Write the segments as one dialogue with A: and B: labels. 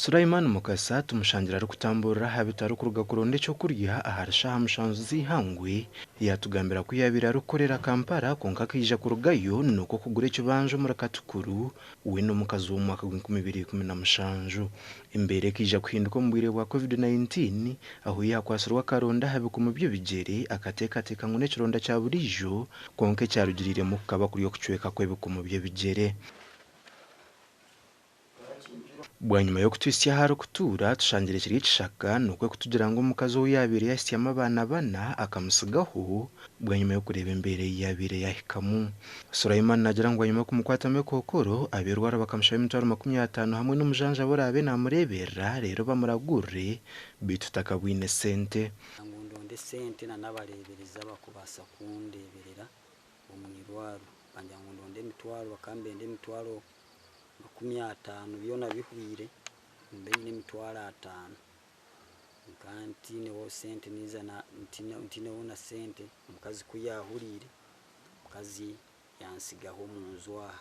A: Sulaiman Mukasa tumushangire arikutamburira aha bitaro kuruga kuronda ekyokurya ahari shaaha 7 z'eihangwe. Yaatugambira ku yaabaire arikukorera Kampala kwonka akaija kurugayo nikwo kugura ekibanja omuri Katukuru we n'omukazi we omu mwaka gw'enkumi ibiri ikumi na mushanju. Embeera ekaija kuhinduka omu bwire bwa Covid-19 ahu yaakwatsirwe akaronda aha bikumu by'ebigyere akateekateeka ngu n'ekironda kya buriijo kwonka ekyarugiriiremu kukaba kuri okucweka kw'ebikumu by'ebigyere. Bwanyima y'okutuhitsya ahu arikutuura tushangire kiri ekishaka nikwo kutugira ngu omukazi ou yaabaire yaahitsyamu abaana bana akamutsigaho bwanyima y'okureeba embeera ei yaabaire yaahikamu. Sulaiman naagira ngu bwanyima y'okumukwatamu ekookoro, ab'eirwariro bakamushaba emitwaro 50 hamwe n'omujanjabi oraabe naamureeberera reero bamuragurire beitu takabwine sente.
B: Ngu ndonde esente na n'abareeberezi abakubaasa kundeeberera omu irwariro. Bangira ngu ndonde emitwaro, bakaba nibenda emitwaro 50 byona bihweire mbe nyine 50,000. Nkaba ntiineho sente ninza ntiineho na sente, omukazi ku yaahuriire, omukazi yantsigaho omu nju aha.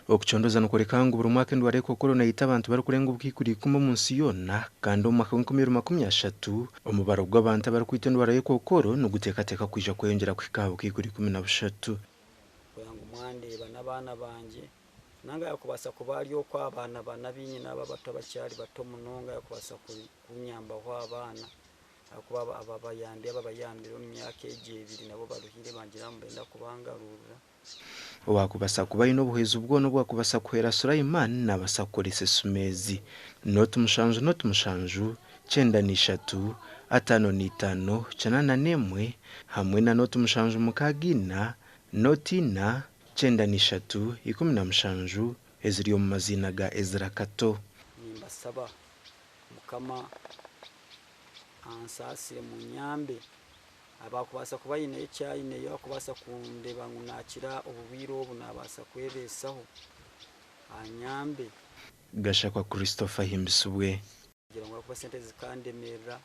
A: Okucondooza nikworeka ngu buri mwaka endwara y'ekookoro neita abantu barikurenga obukaikuru ikumi omu nsi yoona kandi omu mwaka gw'enkumi ibiri makumi ashatu, omubaro gw'abantu abarikwitwa endwara y'ekookoro niguteekateekwa kwija kweyongyera kuhika aha bukaikuru 13.
B: Kugira ngu mwandeeba n'abaana bangye nanga yakubaasa kuba ari okwo abaana bana abu nyine abo abato abakyari bato munonga yakubaasa kunyambaho abaana ahakuba aba abayambi ababayambire omu myaka egi ebiri nabo baruhire bangira ngu nibenda kubangarurira.
A: Owaakubaasa kuba aine obuhwezi bwona obwakubaasa kuhwera Sulaiman naabaasa kukoresa esimu ezi, 07 07 93 55 81 hamwe na 0764 04 93 17 eziri omu maziina ga Ezra Kato.
B: Nimbasaba Mukama ansaasire munyambe. Abakubaasa kuba aineyo eki aineyo akubaasa kundeeba ngu naakira oburwaire obu naabaasa kwebeesaho anyambe.
A: Gashakwa Christopher Ahimbisibwe.
B: Kugira ngu ahakuba sente zikandemerera.